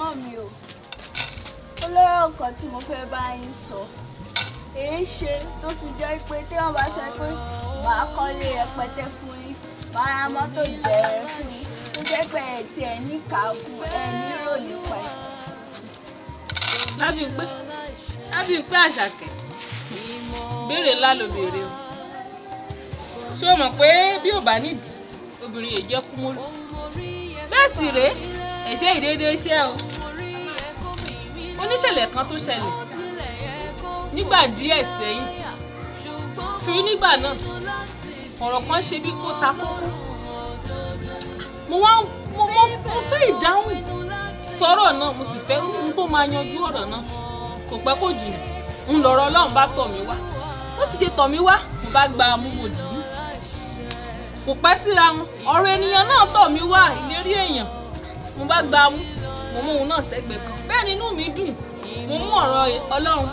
Ẹ̀gbọ́n mi o, ó lọ́rọ̀ kan tí mo fẹ́ bá yín sọ. Èé ṣe tó fi jẹ́ pé téèyàn bá sọ pé màá kọ́lé rẹpẹtẹ fún yín, màá ra mọ́tò jẹ̀rẹ̀ fún yín, tó jẹ́ pé ẹ̀ tiẹ̀ ní kàákùn, ẹ̀ ní rò nípa ẹ̀. Lábímpé, Lábímpé Àṣàkẹ́, béèrè ńlá ló béèrè o. Ṣé o mọ̀ pé bí ò bá nídìí, obìnrin yìí jẹ́ kúmólú? Bẹ́ẹ̀ sì rèé, ẹ̀ṣẹ́ ìdédé iṣẹ́ o. Oníṣẹ̀lẹ̀ kan tó ṣẹlẹ̀ nígbà díẹ̀ sẹ́yìn. Torí nígbà náà, ọ̀rọ̀ kan ṣe bí kó ta kókó. Mo wá mo mo mo fẹ́ ìdáhùn sọ̀rọ̀ náà, mo sì fẹ́ ohun tó máa yanjú ọ̀rọ̀ náà. Kò pẹ́ kò jìnnà, ń lọ̀rọ̀ Ọlọ́run bá tọ̀ mí wá. Ó sì ṣe tọ̀ mí wá, mo bá gba amú, mo dì í. Kò pẹ́ síra wọn, ọ̀rọ̀ ènìyàn náà tọ̀ mí wá, ìlérí èèyàn. Mo bá gba amú, mo mú òun náà sẹ́gbẹ̀ẹ́ kan. Bẹ́ẹ̀ ni inú mi dùn. Mo mú ọ̀rọ̀ Ọlọ́run,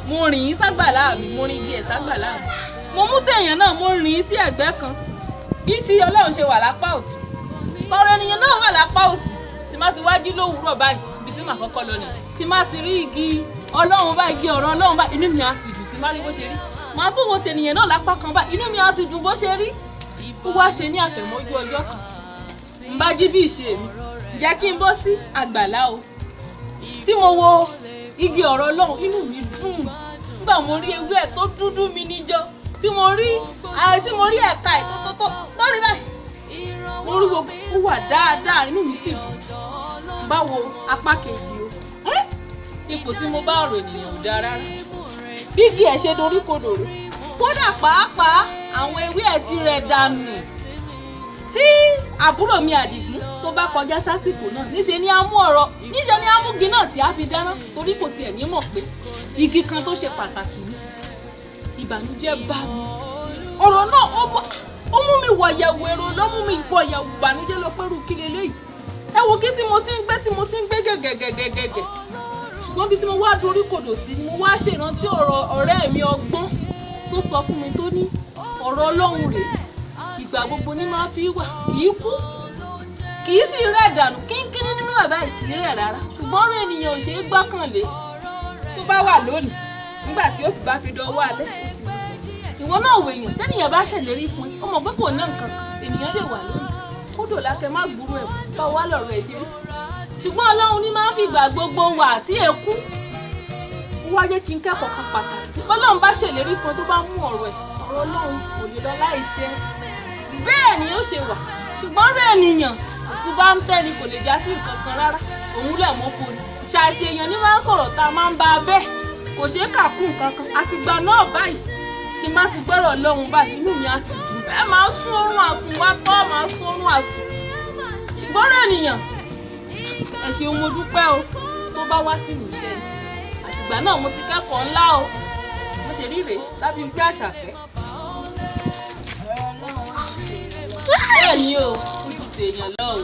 mo rìn ín ságbàlá mi, mo rìn igi ẹ̀ ságbàlá mi. Mo mú tèèyàn náà, mo rìn ín sí ẹ̀gbẹ́ kan. Bí ti Ọlọ́run ṣe wà lápá ọ̀tún, tọrọ ènìyàn náà wà lápá òsì. Tí má ti wá jí lówùúrọ̀ báyìí, ibi tí màá kọ́kọ́ lọ nìyẹn. Tí má ti rí igi Ọlọ́run báyìí, igi ọ̀rọ̀ Ọlọ́run báyìí, inú mi á ti dùn tí má rí bó ṣe rí. Màá tún wo tènìyàn náà lápá kan báyìí, inú mi á sì dùn bó ṣe rí. Ó wá ṣe ní àfẹ̀mọ́jú ọjọ́ kan, n bá jí bí ìṣe mi, jẹ́ kí n bọ́ sí àgbàlá o. Tí mo wo igi ọ̀rọ̀ Ọlọ́run, inú mi dùn nígbà mo rí ewé ẹ̀ tó dúdú mi níjọ, tí mo rí ẹ̀ka ẹ̀ tó rí báyìí, mo rí gbogbo ó wà dáadáa, inú mi sì dùn. Báwo apá kejì o, ipò tí mo bá ọ̀rọ̀ ènìyàn ò dáa rárá. Bí igi ẹ̀ ṣe dorí kodò rè, kódà pàápàá àwọn ewé ẹ̀ ti rẹ̀ dànù. Tí àbúrò mi Àdìgún tó bá kọjá sásìkò náà, níṣe ni a mú ọ̀rọ̀, níṣe ni a mú igi náà tí a fi dáná, torí kò tiẹ̀ ní mọ̀ pé igi kan tó ṣe pàtàkì ni. Ìbànújẹ́ bá mi. Ọ̀rọ̀ náà ó mú mi wọ̀yẹ̀wò, èrò ló mú mi wọ̀yẹ̀wò, ìbànújẹ́ lọ pẹ́rù kí leléyìí. Ẹ wo kí tí mo ti ń gbé, tí mo ti ń gbé gẹ̀gẹ̀gẹ̀gẹ̀gẹ̀. Ṣùgbọ́n bí tí mo wá dorí kodò sí ni mo wá ṣèrántí ọ̀rọ̀ ọ̀rẹ́ mi ọgbọ́n tó sọ fún mi, tó ní ọ̀rọ̀ Ọlọ́run rèé, ìgbà gbogbo ní máa fi wà, kì í kú, kì í sì rẹ̀ dànù, kínkínní nínú ẹ̀ báyìí kì í rẹ̀ rárá. Ṣùgbọ́n ọ̀rọ̀ ènìyàn ò ṣeé gbọ́kànlé. Tó bá wà lónìí, nígbà tí ó fi bá fi dọwọ́ alẹ́, ìwọ náà wò èèyàn tẹ́nìyàn bá ṣèlérí fún ẹ, ó mọ̀ pé kò ná nǹkan kan. Ènìyàn lè wà lónìí, kódò lákẹ́ má gbúrò ẹ̀, bá wà lọ́rọ̀ ẹ̀ ṣe rí. Ṣùgbọ́n Ọlọ́run ní máa ń fìgbà gbogbo wà tí ẹ kú. Ó wá jẹ́ kí n kẹ́kọ̀ọ́ kan pàtàkì. Bọ́lọ́run bá ṣèlérí fún ẹ, tó bá mú ọ̀rọ̀ ẹ̀, ọ̀rọ̀ Ọlọ́run kò lè lọ láì ṣẹ. Bẹ́ẹ̀ ni ó ṣe wà. Ṣùgbọ́n ọ̀rọ̀ ènìyàn tí bá ń tẹ́ ni kò lè já sí nǹkan kan rárá. Òun lẹ̀ mọ́ foni ṣàṣe èèyàn ní máa ń sọ̀rọ̀ tá a máa ń bá a bẹ́ẹ̀, kò ṣeé kà kún nǹkan kan. Àtìgbà náà báyìí, tí má ti gbọ́rọ̀ Ọlọ́run báyìí, inú mi á sì dùn. Bẹ́ẹ̀ máa sún oorun àsùn wá tọ́, máa sún oorun àsùn. Ṣùgbọ́n ọ̀rọ̀ ènìyàn, ẹ ṣeun, mo dúpẹ́ o, tó bá wá sí ìmúṣẹ ni. Àtìgbà náà mo ti kẹ́kọ̀ọ́ ńlá o. Mo ṣe rí rèé, Lábímpé Àṣàkẹ́. Ọ̀rọ̀ Ọlọ́run ó ju tèèyàn lọ. Bẹ́ẹ̀ ni o, ó ju tèèyàn lọ o.